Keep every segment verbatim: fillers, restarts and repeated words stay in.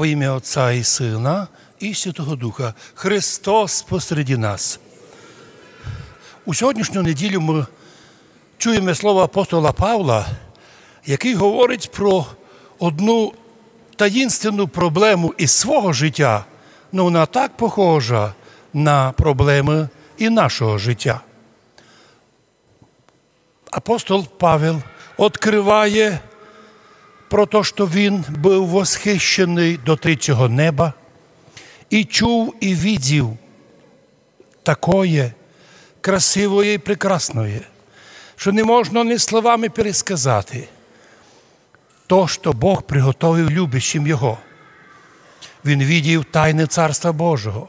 Во имя Отця і Сына і Святого Духа. Христос посеред нас. У сьогоднішню неділю ми чуєме слово апостола Павла, якый говорить про одну таїнственну проблему із свого життя, но вона так похожа на проблемы і нашого життя. Апостол Павел открыває про то, што він быв восхищеный до третього неба, і чув, і видів такоє красивоє і прекрасноє, што не можна ні словами пересказати то, што Бог приготовив любящим його. Він видів тайны Царства Божого.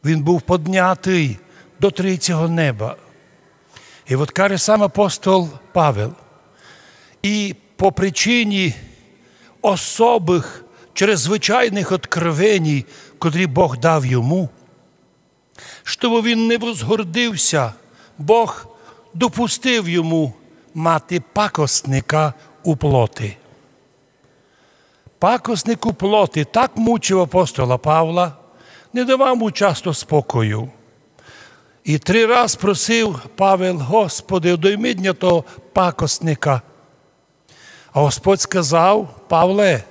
Він быв поднятый до третього неба. І от каже сам апостол Павел: і по причині особых, чрезвычайных откровеній, котрі Бог дав йому, щоб він не возгордився, Бог допустив йому мати пакостника у плоти. Пакостник у плоти так мучив апостола Павла, не давав му часто спокою. І три раз просив Павел: «Господи, одойми ня того пакостника». А Господь сказав: «Павле,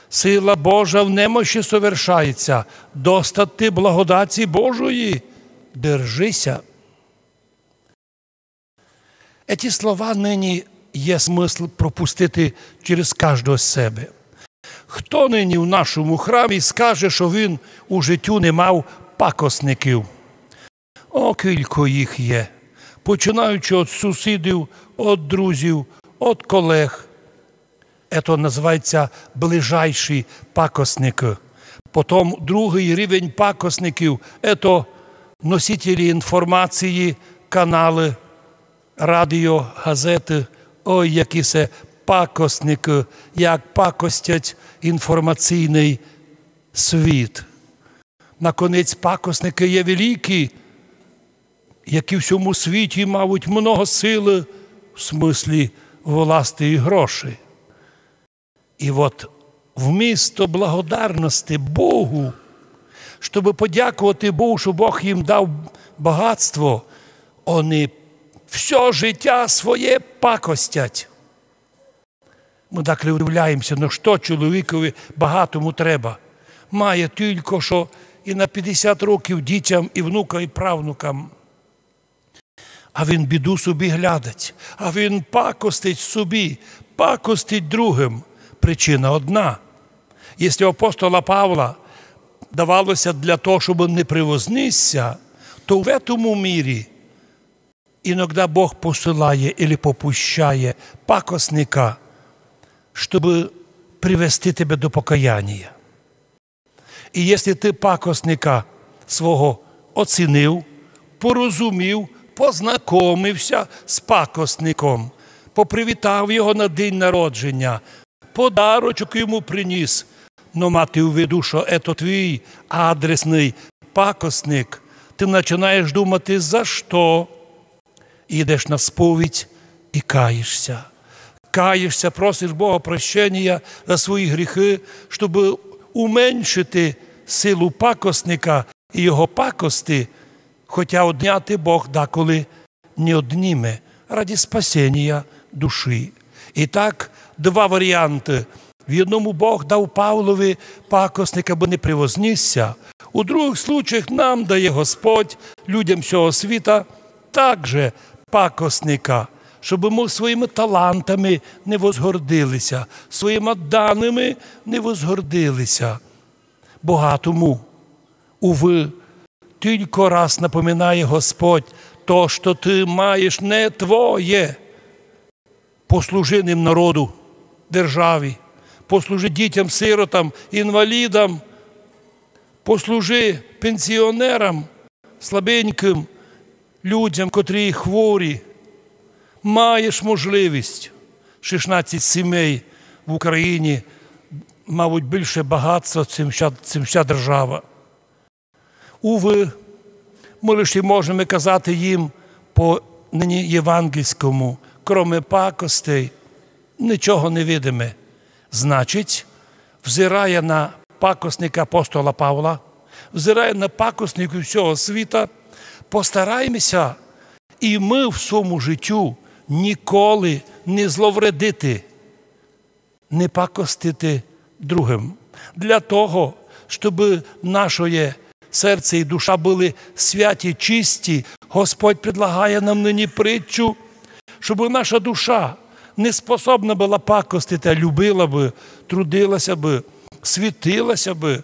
сила Божа в немощи совершається, достать ти благодаті Божої, держися». Еті слова нині є смысл пропустити через каждого з себе. Хто нині в нашому храмі скаже, што він у життю не мав пакостників? О, кілько їх є, починаючи од сусідів, од друзів, од колег. Ето называється ближайші пакостникы. Потом другый рівень пакостників — ето носителі інформації, каналы, радіо, газеты. Ой, які се пакостникы, як пакостять інформаційный світ. Наконець, пакостникы є великі, які в сьому світі мають много силы, в смыслі власти і грошей. І от вмісто благодарности Богу, щоб подяковати Богу, што Бог їм дав багатство, они всьо життя своє пакостять. Мы так удивляємося, но што чоловікові багатому треба? Має тілько што і на пятдесят років дітям, і внукам, і правнукам. А він біду собі глядать, а він пакостить собі, пакостить другым. Причина одна. Якщо апостола Павла давалося для того, щоб не превознісся, то в этому мірі иногда Бог посылає или попущає пакостника, щоб привести тебе до покаяння. І якщо ты пакостника свого оцінив, порозумів, познакомився з пакостником, попривітав його на день народження, подарочок йому приніс, но мати в виду, што ето твій адресный пакостник, ты начинаєш думати, за што. Ідеш на сповідь і каєшся. Каєшся, просиш Бога прощення за свої гріхы, щоб уменшити силу пакостника і його пакости, хотя одняти Бог даколи не одніме ради спасення душі. І так, два варіанты. В єдному Бог дав Павлови пакостника, бо не превознісся. У другых случаях нам дає Господь, людям сього світа, также пакостника, щоб мы своїми талантами не возгордилися, своїми даними не возгордилися. Богатому, увы, тілько раз напоминає Господь: то, што ты маєш, не твоє. Послужи ним народу, державі, послужи дітям-сиротам, інвалідам, послужи пенсіонерам, слабенькым людям, котрі хворі. Маєш можливість. Шістнадцять сімей в Україні мають більше багатства, чим вся, чим вся держава. Увы, мы лише можеме казати їм по нині євангельському: кроме пакостей нічого не видиме. Значить, в взирає на пакосника апостола Павла, взирає на пакосників всього світа, постараємося і ми в своєму життю ніколи не зловредити, не пакостити другим. Для того, щоб наше серце і душа були святі, чисті, Господь предлагає нам нині притчу, щоб наша душа не способна була пакостити, а любила би, трудилася би, світилася би,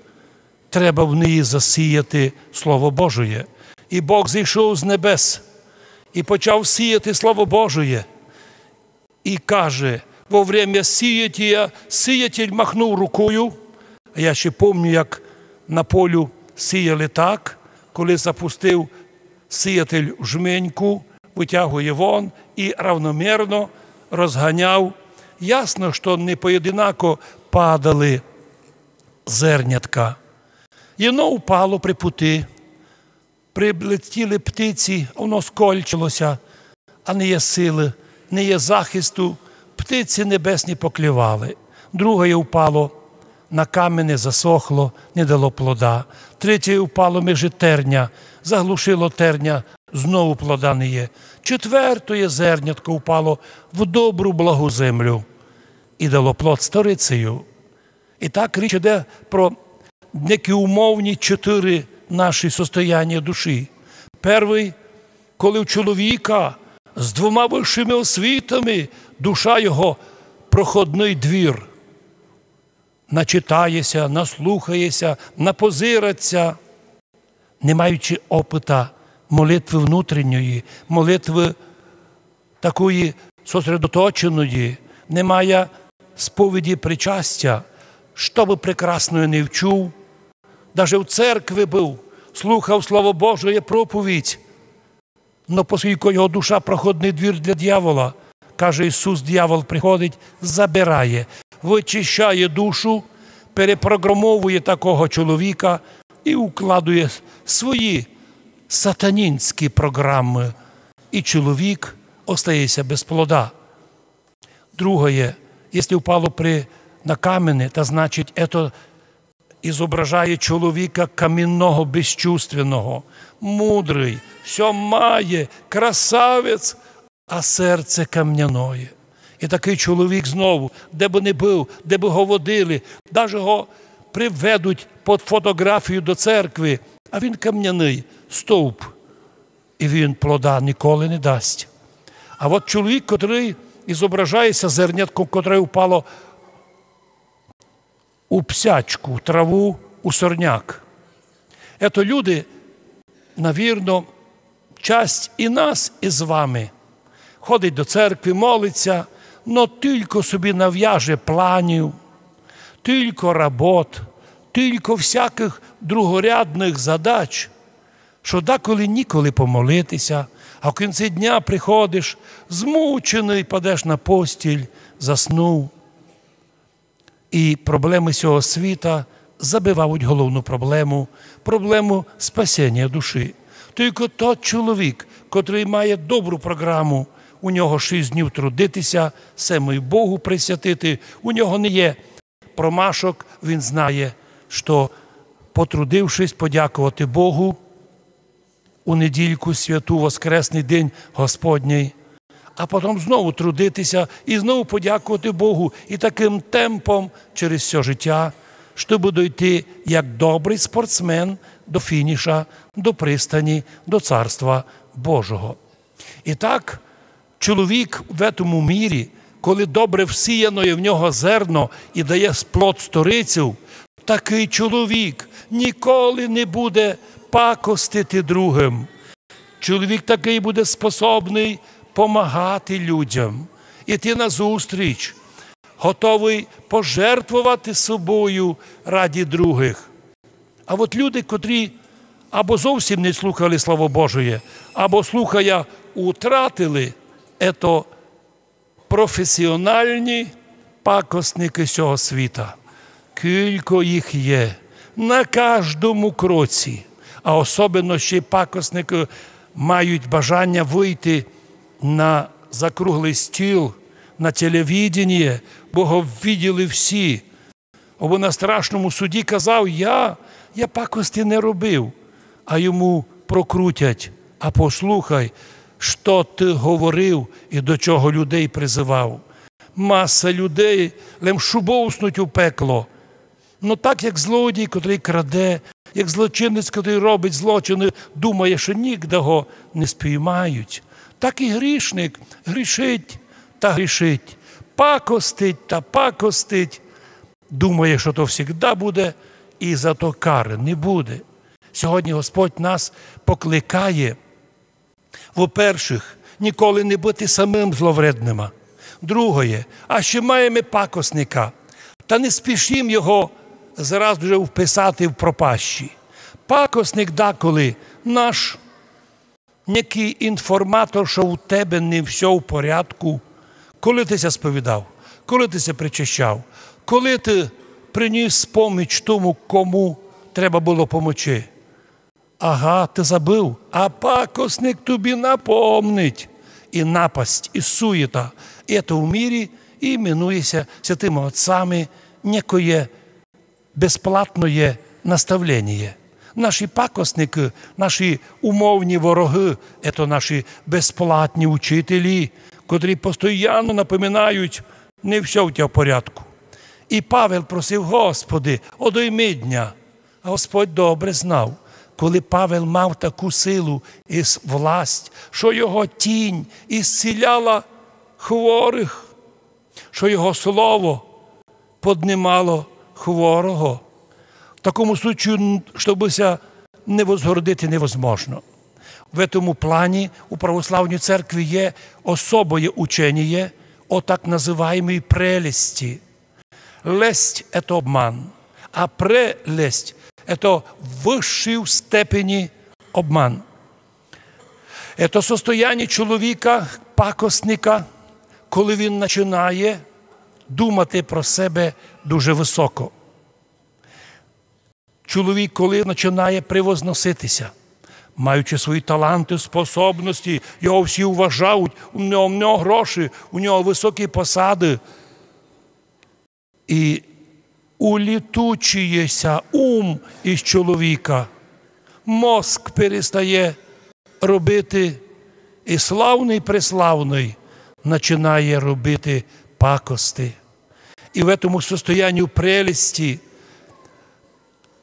треба в неї засіяти Слово Божоє. І Бог зійшов з небес і почав сіяти Слово Божоє. І каже: «Во время сіятія сіятель махнув рукою». А я ще помню, як на полю сіяли так, коли запустив сіятель в жменьку, витягує вон і равномірно розганяв. Ясно, що не поєдинако падали зернятка. Єдно упало при пути, прилетіли птиці, воно скольчилося, а не є сили, не є захисту, птиці небесні поклювали. Друге упало на камене, засохло, не дало плода. Третє упало межи терня, заглушило терня, знову плода не є. Четвертоє зернятко упало в добру благу землю і дало плод сторицею. І так річ іде про некі умовні чотири наші состояння душі. Перший, коли у чоловіка з двома вищими освітами душа його проходний двір. Начитається, наслухається, напозирається, не маючи опыта молитви внутрішньої, молитви такої сосредоточеної, не має сповіді причастя, што бы прекрасного не вчув. Даже в церкви быв, слухав Слово Божоє, проповідь, но поскілько його душа проходний двір для дьявола, каже Ісус, дьявол приходить, забирає, вичищає душу, перепрограмовує такого чоловіка і укладує свої сатанінські програми. І чоловік остається без плода. Другоє, якщо впало при, на камені, то значить, це ізображає чоловіка камінного, безчувственного. Мудрый, всьо має, красавець, а серце камняноє. І такый чоловік знову, де бы не быв, де бы го водили, даже го приведуть під фотографію до церкви, а він камняный стовп. І він плода ніколи не дасть. А от чоловік, котрый ізображається зернятком, котре впало у псячку, у траву, у сорняк. Ето люди, навірно, часть і нас, і з вами. Ходить до церкви, молиться, но тілько собі нав'яже планів, тілько работ, тілько всякых другорядных задач, што деколи ніколи помолитися, а в кінці дня приходиш змученый, падеш на постіль, заснув. І проблемы сього світа забивають головну проблему, проблему спасення душі. Тілько тот чоловік, котрый має добру програму, у нього шість днів трудитися, семый Богу присвятити, у нього не є промашок, він знає, што, потрудившись, подякувати Богу у недільку святу, воскресный день Господній, а потом знову трудитися і знову подякувати Богу. І такым темпом через всьо життя, щоб дойти, як добрый спортсмен, до фініша, до пристані, до Царства Божого. І так, чоловік в етому мірі, коли добре всіяно є в нього зерно і дає плод сторицю, такый чоловік ніколи не буде пакостити другым. Чоловік такый буде способный помагати людям, іти назустріч, готовый пожертвовати собою ради другых. А от люди, котрі або зовсім не слухали Слово Божоє, або, слухая, утратили, ето професіональні пакостникы сього світа. Кілько їх є на каждому кроці, а особенно ще й пакостникы мають бажання выйти на закруглый стіл, на телевидение, бо го виділи всі. Або на страшному суді казав: «Я, я пакости не робив», а йому прокрутять: «А послухай, што ты говорив і до чого людей призывав». Маса людей лем шубовснуть у пекло. Но так, як злодій, котрый краде, як злочинець, котрый робить злочины, думає, што нігде го не спіймають, так і грішник грішить та грішить, пакостить та пакостить, думає, што то всегда буде, і за то кары не буде. Сьогодні Господь нас покликає, во-першых, ніколи не быти самым зловреднима. Другоє, а ще маєме пакосника, та не спішім його зразу же вписати в пропащі. Пакосник даколи наш некий інформатор, што у тебе не всьо в порядку. Коли ты ся сповідав, коли ты ся причащав, коли ты приніс поміч тому, кому треба было помочи? Ага, ты забыв, а пакосник тобі напомнить. І напасть, і суєта. І це в мірі іменує ся святыма отцами некоє безплатноє наставленіє. Наші пакосникы, наші умовні ворогы, це наші безплатні учителі, котрі постоянно напоминають: «Не всьо в тя в порядку». І Павел просив: «Господи, одойми од ня». А Господь добре знав, коли Павел мав таку силу і с-, власть, што його тінь ісціляла хворых, што його слово поднимало хворого. В такому случаю, н-, штобы ся не возгордити, невозможно. В этому плані у православній церкви є особоє ученіє о так называємій прелести. Лесть — это обман, а прелесть — это высший в степени обман. Это состояние чоловіка, пакосника, коли він начинає думати про себе дуже высоко. Чоловік, коли начинає превозносити ся, маючи свої таланты, способности, його всі уважають, у нього, у нього гроші, у нього высокі посады. І улітучує ся ум із чоловіка, мозк перестає робити, і славный-преславный начинає робити пакости. І в этому состоянні прелести,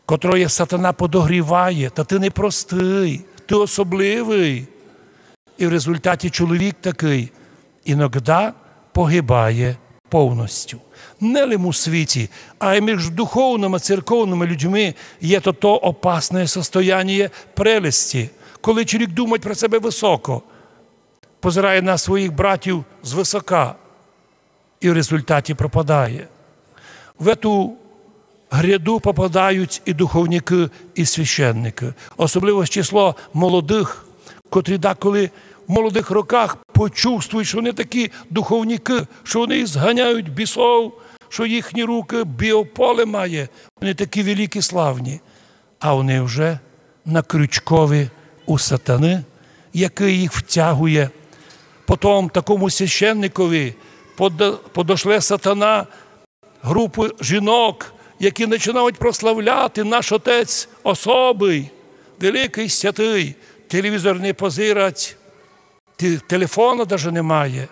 котроє сатана подогріває: «Та ты непростый, ты особливый». І в результаті чоловік такый иногда погибає повністю. Не лим у світі, а й між духовныма, церковныма людьми є то, то опасне состояння прелести, коли чоловік думає про себе высоко, позирає на своїх братів звысока і в результаті пропадає. В эту гряду попадають і духовникы, і священникы. Особливо з числа молодых, котрі даколи в молодых роках почувствують, што они такі духовникы, што они зганяють бісов, што їхні рукы біополе має, они такі великі, славні. А они вже на крючкові у сатаны, якый їх втягує. Потом такому священникові подо-, подошле сатана групу жінок, які начинають прославляти: «Наш отець особый, великый, святый, телевізор не позирать, те-, телефона даже не має».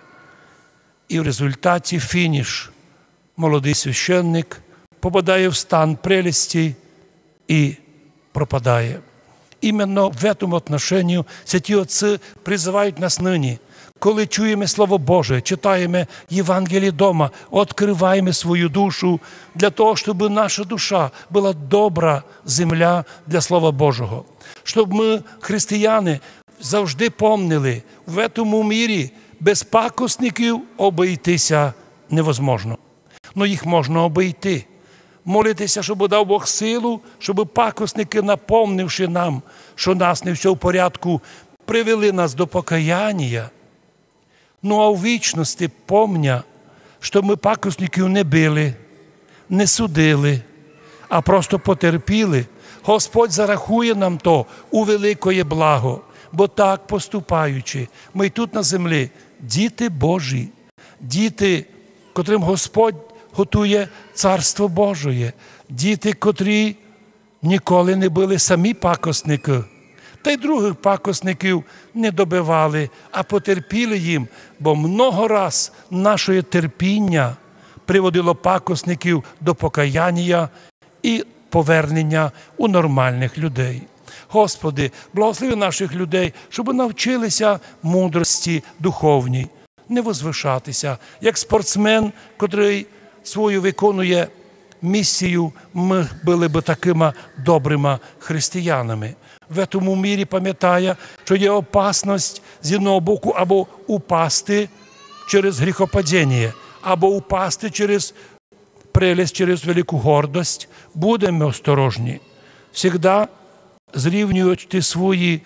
І в результаті фініш. Молодый священник попадає в стан прелести і пропадає. Именно в этом отношении святі отцы призывають нас нині. Коли чуєме Слово Боже, читаєме Євангеліє дома, открываєме свою душу для того, щоб наша душа была добра земля для Слова Божого. Щоб мы, християни, завжди помнили, в этому мірі без пакосників обыйти ся невозможно. Но їх можна обыйти. Молити ся, щоб дав Бог силу, щоб пакосникы, напомнивши нам, што нас не всьо в порядку, привели нас до покаянія. Ну, а у вічности помня, што мы пакосників не били, не судили, а просто потерпіли. Господь зарахує нам то у великоє благо, бо так поступаючи, мы й тут на землі діти Божі, діти, котрым Господь готує Царство Божоє. Діти, котрі ніколи не были самі пакостникы, та й другых пакостників не добивали, а потерпіли їм, бо много раз нашоє терпіня приводило пакостників до покаянія і повернення у нормальных людей. Господи, благослови нашых людей, щоб навчили ся мудрости духовній, не возвышати ся. Як спортсмен, котрый свою виконує місію, мы были бы такыма добрыма християнами. В этому мірі памятая, што є опасность з одного боку або упасти через гріхопаденіє, або упасти через прелесть, через велику гордость. Будеме осторожні. Всегда зрівнюючи свої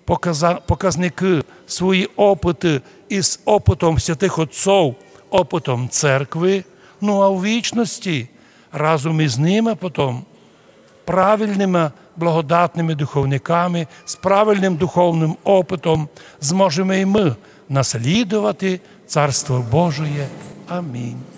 показа-, показникы, свої опыты із опытом святых отцов, опытом церкви, ну а в вічности разом із ними потом правильными благодатными духовниками з правильным духовным опытом зможеме і мы наслідовати Царство Божоє. Амінь.